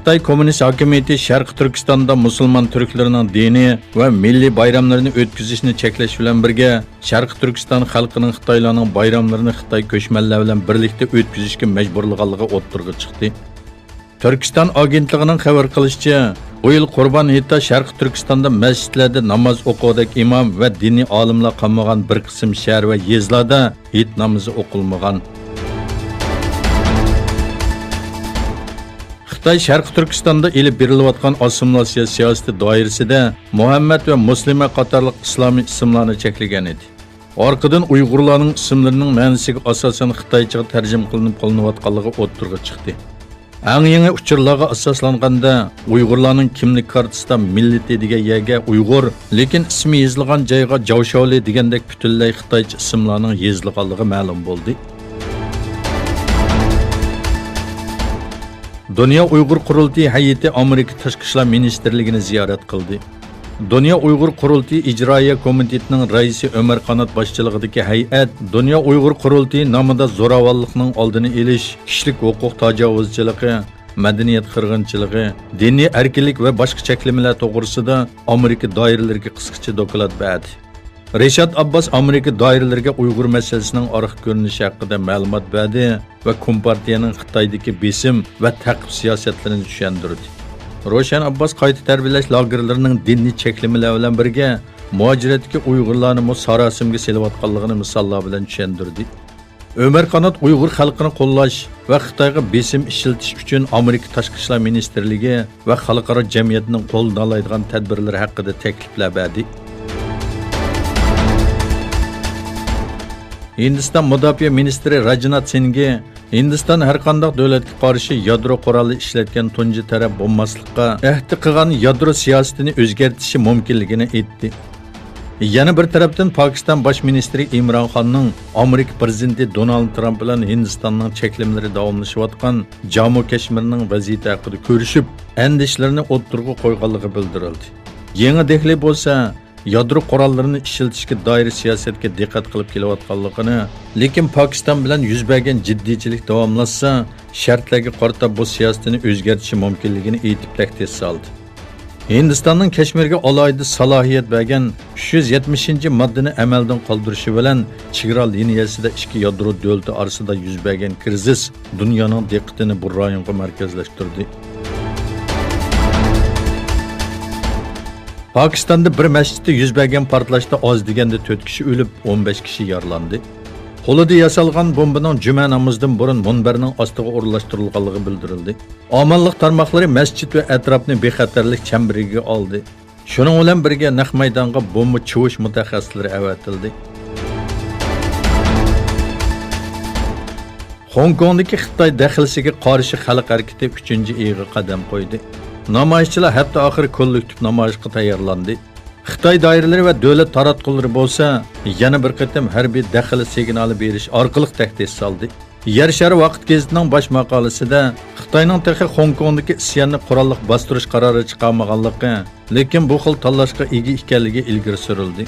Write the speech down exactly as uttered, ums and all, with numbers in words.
خىتاي كوممۇنىست ھاكىمىيىتى شەرقىي تۈركىستاندا مۇسۇلمان تۈركلىرىنىڭ دىنىي ۋە مىللىي بايراملىرىنى ئۆتكۈزۈشنى چەكلەش بىلەن بىرگە، شەرقىي تۈركىستان خەلقىنىڭ خىتايلارنىڭ بايراملىرىنى خىتاي كۆچمەنلەر بىلەن بىرلىكتە ئۆتكۈزۈشكە مەجبۇرلىغانلىقى ئوتتۇرىغا چىقتى. تۈركىستان ئاگېنتلىقىنىڭ خەۋەر قىلىشىچە، بۇ يىل قۇربان ھېيتتا شەرقىي تۈركىستاندا مەسچىتلەردە ناماز ئوقۇغۇدەك ئىمام ۋە دىنىي ئالىملار قالمىغان بىر قىسىم شەھەر ۋە يېزىلاردا ھېيت نامىزى ئوقۇلمىغان. خىتاي شەرقىي تۈركىستاندا ئېلىپ بېرىلىۋاتقان ئاسسىمىلياتسىيە سىياسىتى دائىرىسىدە مۇھەممەد ۋە مۇسلىمە قاتارلىق ئىسلامىي ئىسىملارنى چەكلىگەن ئىدى. ئارقىدىن ئۇيغۇرلارنىڭ ئىسىملىرىنىڭ مەنىسىگە ئاساسەن خىتايچىغا تەرجىمە قىلىنىپ قوللىنىۋاتقانلىقى ئوتتۇرىغا چىقتى. ئەڭ يېڭى ئۇچۇرلارغا ئاساسلانغاندا، ئۇيغۇرلارنىڭ كىملىك كارتىسىدا مىللىتى دېگەن يەرگە ئۇيغۇر، لېكىن ئىسمى يېزىلغان جايغا جاۋشاۋلى دېگەندەك پۈتۈنلەي خىتايچە ئىسىملارنىڭ يېزىلغانلىقى مەلۇم بولدى. دۇنيا ئۇيغۇر قۇرۇلتىيى ھەيئىتى ئامېرىكا تاشقى ئىشلار مىنىستىرلىكىنى زىيارەت قىلدى. دۇنيا ئۇيغۇر قۇرۇلتىيى ئىجرائىيە كومىتېتىنىڭ رەئىسى ئۆمەر قانات باشچىلىقىدىكى ھەيئەت دۇنيا ئۇيغۇر قۇرۇلتىيى نامىدا زوراۋانلىقنىڭ ئالدىنى ئېلىش، كىشىلىك ھوقۇق تاجاۋۇزچىلىقى، مەدەنىيەت قىرغىنچىلىقى، دىنىي ئەركىنلىك ۋە باشقا چەكلىمىلەر توغرىسىدا ئامېرىكا دائىرىلىرىگە قىسقىچە دوكلات بەردى. رىشات ئابباس ئامېرىكا دائىرىلىرىگە ئۇيغۇر مەسىلىسىنىڭ ئارقا كۆرۈنۈشى ھەققىدە مەلۇمات بەردى ۋە كومپارتىيەنىڭ خىتايدىكى بېسىم ۋە تەقىپ سىياسەتلىرىنى چۈشەندۈردى. روشەن ئابباس قايتا تەربىيەلەش لاگېرلىرىنىڭ دىنىي چەكلىمىلەر بىلەن بىرگە، مۇھاجىرەتتىكى ئۇيغۇرلارنىمۇ ساراسىمىگە سېلىۋاتقانلىقىنى مىساللار بىلەن چۈشەندۈردى. ئۆمەر قانات ئۇيغۇر خەلقىنى قوللاش ۋە خىتايغا بېسىم ئىشلىتىش ئۈچۈن ئامېرىكا تاشقى ئىشلار مىنىستىرلىكى ۋە خەلقئارا جەمئىيەتنىڭ قوللىنالايدىغان تەدبىرلىرى ھەققىدە تەكلىپلەر بەردى. ھىندىستان مۇداپىئە مىنىستىرى راجنات سىنگى ھىندىستان ھەرقانداق دۆلەتكە قارشى يادرو قورالى ئىشلەتكەن تۇنجى تەرەپ بولماسلىققا، ئەھدى قىلغان يادرو سىياسىتىنى ئۆزگەرتىشى مۇمكىنلىكىنى ئېيتتى. يەنە بىر تەرەپتىن، پاكىستان باش مىنىستىرى ئىمران خاننىڭ ئامېرىكا پىرېزىدېنتى دونالد ترامپ بىلەن ھىندىستاننىڭ چەكلىمىلىرى داۋاملىشىۋاتقان جامۇ كەشمىرنىڭ ۋەزىيىتى ھەققىدە كۆرۈشۈپ، ئەندىشىلىرىنى ئوتتۇرىغا قويغانلىقى بىلدۈرۈلدى. يېڭى دېھلى بولسا، يادرو قوراللىرىنى ئىشلىتىشكە دائىر سىياسەتكە دىققەت قىلىپ كېلىۋاتقانلىقىنى، لېكىن پاكىستان بىلەن يۈز بەرگەن جىددىيچىلىك داۋاملاشسا، شەرتلەرگە قارىتا بۇ سىياسىتىنى ئۆزگەرتىشى مۇمكىنلىكىنى ئېيتىپ تەھدىت سالدى. ھىندىستاننىڭ كەشمىرگە ئالاھىدە سالاھىيەت بەرگەن ئۈچ يۈز يەتمىشىنچى ماددىنى ئەمەلدىن قالدۇرۇشى بىلەن، چېگرا لىنىيەسىدە ئىككى يادرو دۆلىتى ئارىسىدا يۈز بەرگەن كىرىزىس دۇنيانىڭ دىققىتىنى بۇ رايونغا مەركەزلەشتۈردى. پاكىستاندا بىر مەسچىتتە يۈز بەرگەن پارتلاشتا ئاز دېگەندە تۆت كىشى ئۆلۈپ، ئون بەش كىشى يارىلاندى. قولىدا ياسالغان بومبىنىڭ جۈمە نامىزىدىن بۇرۇن مۇنبەرنىڭ ئاستىغا ئورۇنلاشتۇرۇلغانلىقى بىلدۈرۈلدى. ئامانلىق تارماقلىرى مەسچىت ۋە ئەتراپنى بىخەتەرلىك چەمبىرىكىگە ئالدى. شۇنىڭ بىلەن بىرگە، نەق مەيدانغا بومبا چۇۋۇش مۇتەخەسسىسلىرى ئەۋەتىلدى. خوڭكوڭدىكى خىتاي دەخلىسىگە قارشى خەلق ھەرىكىتى ئۈچىنچى ئېيىغا قەدەم قويدى. نامايىشچىلار ھەپتە ئاخىرى كوللېكتىپ نامايىشقا تەييارلاندى. خىتاي دائىرىلىرى ۋە دۆلەت تاراتقۇلىرى بولسا يەنە بىر قېتىم ھەربىي دەخلى سىگنالى بېرىش ئارقىلىق تەھدىت سالدى. يەر شارى ۋاقىت گېزىتىنىڭ باش ماقالىسىدە، خىتاينىڭ تېخى خوڭكوڭدىكى ئىسياننى قوراللىق باستۇرۇش قارارى چىقارمىغانلىقى، لېكىن بۇ خىل تاللاشقا ئىگە ئىكەنلىكى ئىلگىرى سۈرۈلدى.